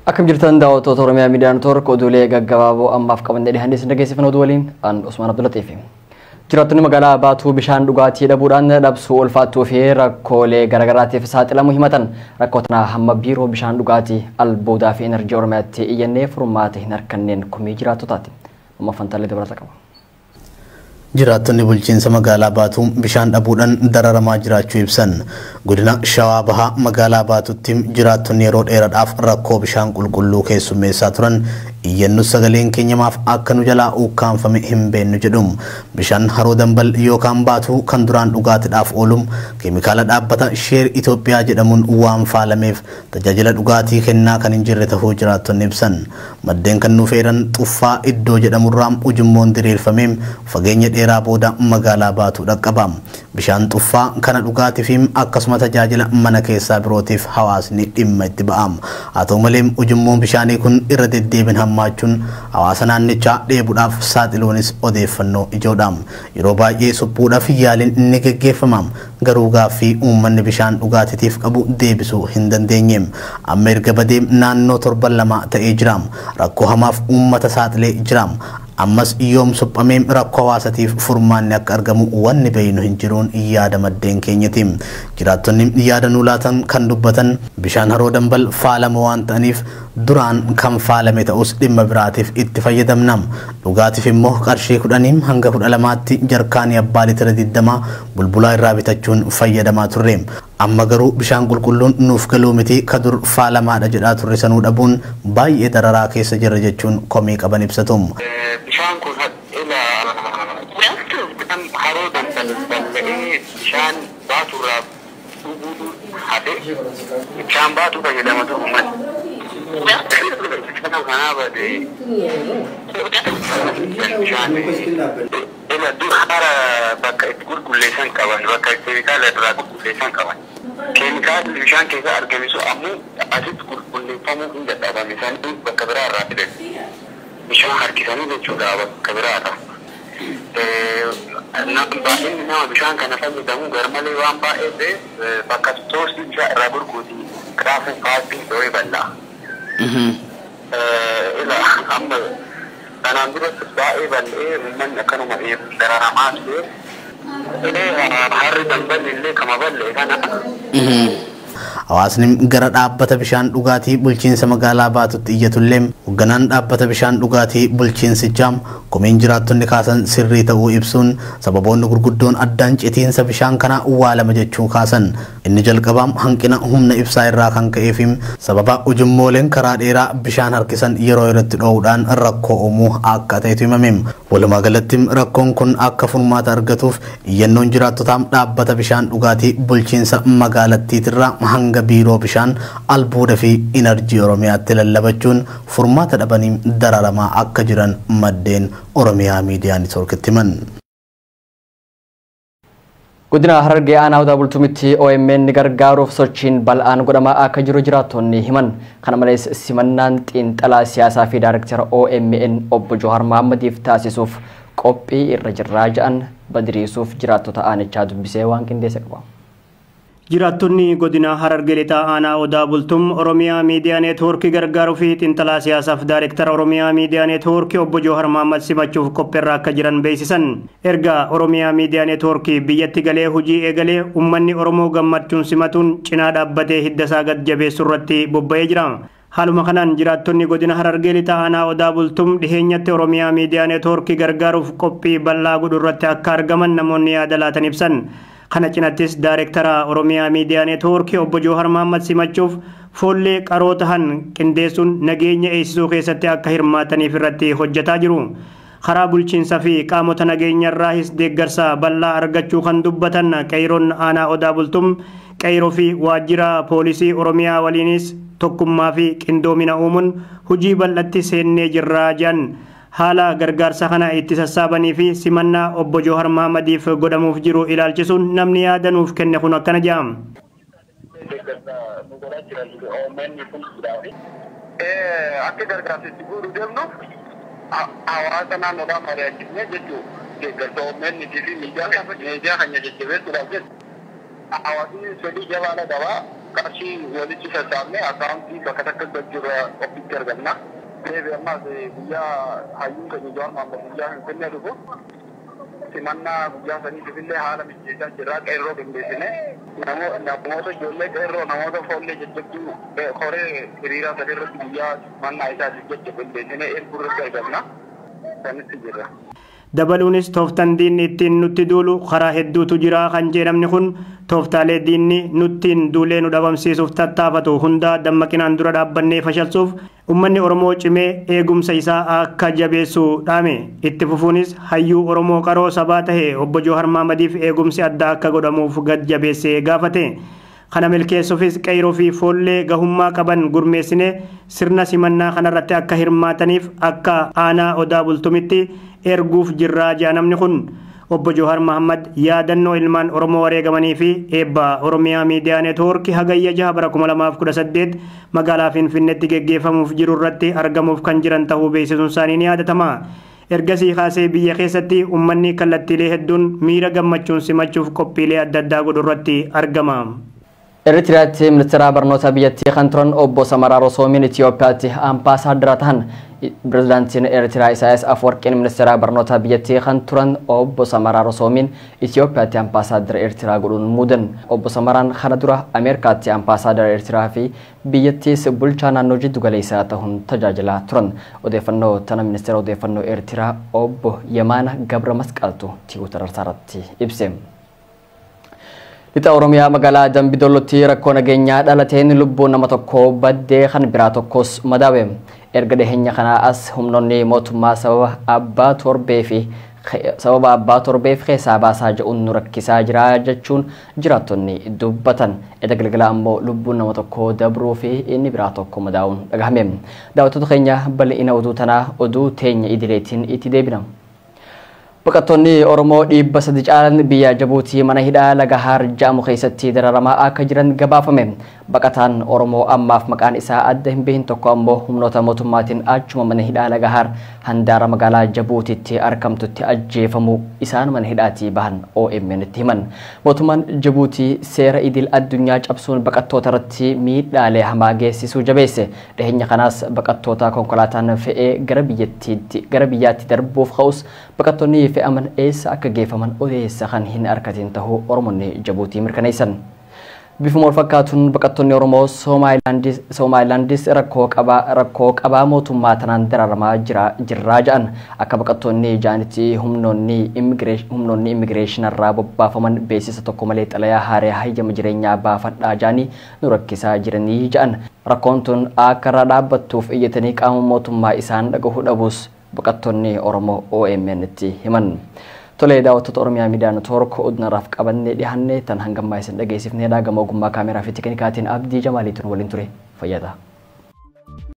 Akkam jirtan daawwattoota Oromiyaa Miidiyaa Neetwoork, oduulee gaggabaaboo ammaaf qabannee dhiyaannee isin dhageessifna. Oduu waliin an Usmaan Abdullatiif. Jiraattonni magaalaa Baatuu bishaan dhugaatii dhabuudhaan dhabsuu ulfaattuu fi rakkoolee garaagaraatiif saaxilamuu himatan. Rakkoo tana hamma biiroo bishaan dhugaatii, albuudaa fi enerjii Oromiyaatti iyyannee furmaata hin arganneen komii jiraattotaati. Amma Fantaalee dabalata qaba. Jiraattonni bulchiinsa magaalaa Baatuu bishaan dhabuudhaan dararamaa jiraachuu ibsan. Godina Shawaa Bahaa magaalaa Baatutti jiraattonni yeroo dheeraadhaaf rakkoo bishaan qulqulluu keessummeessaa turan iyyannus sagaleen keenya maaf akka nu jalaa ukkaanfame hin beeknu jedhu. Bishaan haroo Dambal yookaan Baatuu kan duraan dhugaatiidhaaf oolu keemikaala dhaabbata Sheer Itoophiyaa jedhamuun waan faalameef tajaajila dhugaatii kennaa kan hin jirre ta'uu jiraattonni ibsan. Maddeen kan nuuf eeran Xuffaa iddoo jedhamurraa ujummoon diriirfamee fageenya dheeraa booda magaalaa Baatuu dhaqqaba. Bishaan Xuffaa kana dhugaatiif akkasuma tajaajila mana keessaa birootiif hawaasni dhimma itti ba'a. Haa ta'u malee, ujummoon bishaanii kun irra deddeebiin hammaachuun hawaasa naannichaa dheebuudhaaf saaxiluunis odeeffannoo ijoodha. Yeroo baay'ee suphuudhaaf yaaliin ni geggeeffama. Garuu gaaffii uummanni bishaan dhugaatiitiif qabu deebisuu hin dandeenye. Amma erga badee naannoo torban 2 ta'ee jira. Rakkoo hamaaf uummata saaxilee jira. Ammas yoom suphamee rakkoo hawaasatiif furmaanni akka argamu wanni beeynu hin jiruun yaada maddeen keenyati. Jiraattonni yaada nuu laatan kan dubbatan bishaan haroo Dambal faalama waan ta'aniif duraan kan faalame ta'us dhimma biraatiif itti fayyadamna. Dhugaatiif immoo qarshii 10 hanga 12tti jarkaanii abbaa litira 20 bulbulaa irraa bitachuun fayyadamaa turre. Amma garuu bishaan qulqulluun nuuf galuu miti, ka dur faalamaadha jedhaa turre sanuu dhabuun baay'ee dararaa keessa jirra jechuun komii qaban ibsatu. Bishaan kun ila haroo Dambal bal'ee bishaan Baaturraa dhuguu hafe, bishaan Baatuu fayyadamatu uummanni. Kanaa bade bishaan ila dur hara bakka itti qulqulleessan qaban, bakka keemikaala irraa qulqulleessan qaban. Keemikaalli bishaan keessa argame sun ammoo asitti qulqulleeffamuu hin dadhabame, isaanii bakka biraa irraa fidan. Bishaan harkisanii jechuudha bakka biraa irraa. Baay'inni nama bishaan kana fayyadamu garmalee waan baay'ee ta'eef bakka soorsii bishaan irraa burquuti gaafa paartii dho'ee bal'aa. Ila amma kanaan duratti baay'ee bal'ee uummanni akkanuma dararamaa ture. Harri Damballi illee kama bal'ee kana. Hawaasni gara dhaabbata bishaan dhugaatii bulchiinsa magaalaa Baatutti iyyatullee hoogganaan dhaabbata bishaan dhugaatii bulchiinsichaa komiin jiraattonni kaasan sirrii ta'uu ibsuun sababoonni gurguddoon addaan citiinsa bishaan kanaa waa lama jechuu kaasan. Inni jalqabaa hanqina humna ibsaa irraa kan ka'ee fi sababa ujummooleen karaa dheeraa bishaan harkisan yeroo irratti dho'uudhaan rakkoo uumuu akka ta'etu himame. Walumaa galatti rakkoon kun akka furmaata argatuuf iyyannoon jiraattotaa dhaabbata bishaan dhugaatii bulchiinsa magaalattiitirraa hanga biiroo bishaan, albuuda fi inerjii Oromiyaatti lallabachuun furmaata dhabanii dararamaa akka jiran maddeen Oromiyaa Miidiyaa Neetwoorkitti himan. Godina Harargee aanaa Odaa Bultumitti OMN gargaaruuf sochiin bal'aan godhamaa akka jiru jiraattonni himan. Kana malees, simannaan xiinxalaa siyaasaa fi daayirektara OMN obbo Johaar Mahaammadiif taasisuuf qophii irra jirraa jedhan. Badiriisuuf jiraattota aanichaa dubbisee waan qindeesse qaba. Jiraattonni godina Harargee Lixaa aanaa Odaa Bultum Oromiyaa Miidiyaa Neetwoorkii gargaaruu fi xiinxalaa siyaasaaf daayirektara Oromiyaa Miidiyaa Neetwoorkii obbo Joohar Mahaammad simachuuf qopheerra akka jiran beeksisan. Erga Oromiyaa Miidiyaa Neetwoorkii biyyatti galee hojii eegalee uummanni Oromoo gammachuun simatuun cinaa dhaabbatee hidda isaa gad jabeessuu irratti bobba'ee jira. Haaluma kanaan jiraattonni godina Harargee Lixaa aanaa Odaa Bultum dhiheenyatti Oromiyaa Miidiyaa Neetwoorkii gargaaruuf qophii bal'aa godhu irratti akka argaman namoonni yaada laatan ibsan. Kana cinattis daayirektara Oromiyaa Miidiyaa Neetwoorkii obbo Joohar Mahaammad simachuuf foollee qaroo tahan qindeessuun nageenya eegsisuu keessatti akka hirmaataniif irratti hojjetaa jiru. Karaa bulchiinsaa fi qaamota nageenyarraahis deeggarsa bal'aa argachuu kan dubbatan qeeyroon aanaa Odaa Bultum, qeyroo fi waajjira poolisii Oromiyaa waliinis tokkummaa fi qindoomina uumuun hojii bal'atti seennee jirraa jedhan. Haala gargaarsa kana itti sassaabanii fi simannaa obbo Joohar Mahaammadiif godhamuuf jiru ilaalchisuun namni yaada nuuf kenne kun akkana jedhama. Deeggarsa nu godhaa jiran OMN kun. Akka gargaarsa itti guuruu deemnu hawaasa naannoodhaa mari'achisnee jechuudha. Deeggarsa OMN fi miidiyaa keenya jajjabeessuudhaaf jecha. Hawaasni fedhii jabaadha qaba. Qarshii walitti sassaabnee akkaawuntii bakka takka jira ofitti arganna. Deebi ammaas guyyaa hayyuun keenya Jawaar Mohaammed guyyaa Finfinnee dhufu simannaa guyyaa saniitiif illee haala mijeessaa jirra. Qeerroo qindeessine namoota ijoollee qeerroo namoota foollee jajjabduu koree hiriiraa sanirratti guyyaa simannaa isaatiif jecha qindeessine erguu irratti argamna. Sanitti jirra. Dabaluunis tooftaan diinni ittiin nutti duulu karaa hedduutu jira kan jedhamni kun tooftaalee diinni nuttiin duulee nu dhabamsiisuuf tattaafatu hunda dammaqinaan dura dhaabbannee fashalsuuf ummanni Oromoo cimee eegumsa isaa akka jabeessu dhaame. Itti fufuunis hayyuu Oromoo qaroo sabaa tahe obbo Jawar Mohammediif eegumsi addaa akka godhamuuf gad jabeessee gaafate. Kana milkeessuufis qeyroo fi foollee gahummaa qaban gurmeessine sirna simannaa kanarratti akka hirmaataniif akka aanaa Odaa Bultumitti erguuf jirraa jedha namni kun. Obbo Jawar Mohammed yaadannoo ilmaan Oromoo wareegamanii fi eebba Oromiyaa Miidiyaa Neetwoorkii hagayya 6 bara 2018 magaalaa Finfinneetti geggeeffamuuf jiru irratti argamuuf kan jiran ta'uu beeksisuun isaanii ni yaadatama. Ergasii kaasee biyya keessatti uummanni kallattiilee hedduun miira gammachuun simachuuf qophiilee adda addaa godhu irratti argama. Eritiriyaatti ministeera barnoota biyyattii kan turan obbo Samaraa Rosoomiin Itoophiyaatti ambaasaaddara ta'an. Pirezidaantiin Eritiriyaa Isaayyaas Afwerqiin ministeera barnoota biyyattii kan turan obbo Samaraa Rosoomiin Itoophiyaatti ambaasaaddara Eritiriyaa godhuun muudan. Obbo Samaraan kana dura Ameerikaatti ambaasaaddara Eritiriyaa fi biyyattiis bulchaa naannoo jiddu galeessaa ta'uun tajaajilaa turan. Odeeffannoo tana ministeera odeeffannoo Eritiriyaa obbo Yemaana Gabra Masqaltu Tiwiitara irratti ibse. Lixa Oromiyaa magaalaa Dambi Dollootti rakkoo nageenyaa dhalateen lubbuun nama tokko baddee kan biraa tokkos madaawe. Erga dhiheenya kanaa as humnoonni mootummaa sababa abbaa torbee fi sababa abbaa torbeef keessaa baasaa jedhuun nu rakkisaa jira jechuun jiraattonni dubbatan. Edda galgala ammoo lubbuun nama tokko dabruu fi inni biraa tokko madaa'uun dhagahame. Daawwattoota keenya bal'ina oduu tanaa oduu teenya idileetiin itti deebina. Baqattoonni Oromoo 300 caalan biyya Jabuutii mana hidhaa laga Haar jedhamu keessatti dararamaa akka jiran gabaafame. Baqataan Oromoo ammaaf maqaan isaa adda hin beekin tokko ammoo humnoota mootummaatiin achuma mana hidhaa laga Haar handaara magaalaa Jabuutiitti argamtutti ajjeefamuu isaan mana hidhaatii bahan OMN itti himan. Mootummaan Jabuutii seera idil addunyaa cabsuun baqattoota irratti miidhaalee hamaa geessisuu jabeesse. Dhiheenya kanaas baqattoota konkolaataan fe'ee gara biyyaatti darbuuf ka'us baqattoonni fe'aman eessa akka geeffaman odeessa kan hin argatin ta'uu Oromoonni Jabuutii mirkaneessan. Bifuma wal fakkaatuun baqattoonni Oromoo Somaalilaandis rakkoo qabaa mootummaa tanaan dararamaa jirraa jedhan. Akka baqattoonni ja'anitti humnoonni immigireeshinarraa bobbaafaman beeksisa tokko malee xalayaa haaraa hayyama jireenyaa baafadhaa jedhanii nu rakkisaa jiranii jedhan. Rakkoon tun akka irra dhaabbattuuf iyyatanii qaama mootummaa isaan dhagahuu dhabuus baqattoonni Oromoo OMN itti himan. Tolee daawwattoota Oromiyaa Miidiyaa Neetwoork odunarraaf qabannee dhiyaanne tan hangammaa isin dhageessifnee gama ogummaa kaameraa fi teeknikaatiin Abdii Jamaaliitiin waliin ture. Fayyada.